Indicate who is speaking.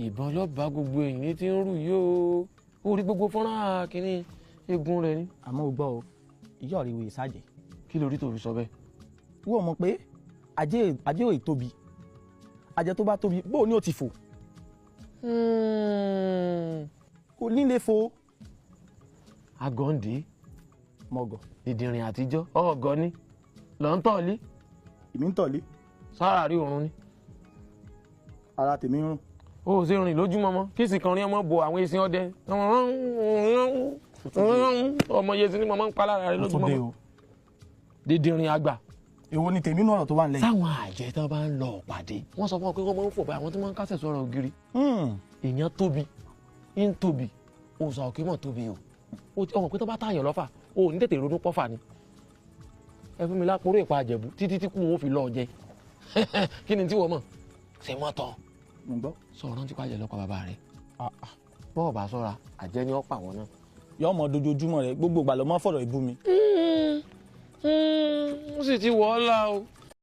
Speaker 1: Ìbọn lọ́ba gbogbo èyí tí ń rù yìí o. Ó rí gbogbo fọ́nrán kínní eegun rẹ̀ ni.
Speaker 2: Àmọ́ o gbọ́ o, ìyá ọ̀rẹ́ ìwé ìsàjẹ́.
Speaker 1: Kí lórí tó fi sọ bẹ́ẹ̀?
Speaker 2: Wọ́n mọ̀ pé ajé ò tóbi. Ajé tó bá tóbi, bóò ni ó ti fò? Kò ní lè fò.
Speaker 1: Agọ́ǹdé.
Speaker 2: Mọ̀gọ̀.
Speaker 1: Ìdìrìn àtijọ́, ọ̀gọ́ ni. Lọ́ ń tọ̀lé.
Speaker 2: Èmi ń tọ̀lé.
Speaker 1: Sára rí oorun ni.
Speaker 2: Ara tèmi ń rùn.
Speaker 1: Ó ṣe rìn lójúmọmọ kí sì kan rí ọmọ bo àwọn esin ọdẹ. Ọmọ yẹn sí ni mo máa ń pa lára rẹ lójúmọmọ. Dídìrín àgbà.
Speaker 2: Èwo ni tèmi nú ọ̀rọ̀ tó wà nílẹ̀ yìí?
Speaker 1: Sáwọn àjẹ́ tán bá ń lọ pàdé. Wọ́n sọ fún ọ pé wọ́n máa ń fò báyìí, àwọn tí wọ́n ń kásẹ̀ sọ̀rọ̀ ògiri. Èèyàn tóbi, ń tóbi, òòsà òkè mọ̀ tóbi o. Ọmọ pé tó bá tààyàn lọ́fà, o ò ní tètè ronú pọ́fà ni. Ẹ fún mi lápòrò ìpa àjẹ̀bú títí tí kú wọn fi lọ jẹ. Kí ni tí wọ́n mọ̀? Ṣé mọ́tọ̀? Sọ̀rọ̀ rántí pàjẹ́ lọ́kọ̀ bàbá rẹ̀. Bọ́ọ̀ bá sọ́ra, àjẹ́ ni ó pa wọ́n náà.
Speaker 2: Yọ ọmọ dojoojúmọ́ rẹ̀, gbogbo ìgbà ló mọ́ fọ̀rọ̀ ìbú mi.
Speaker 1: Ó sì ti wọ̀ ọ́ la o.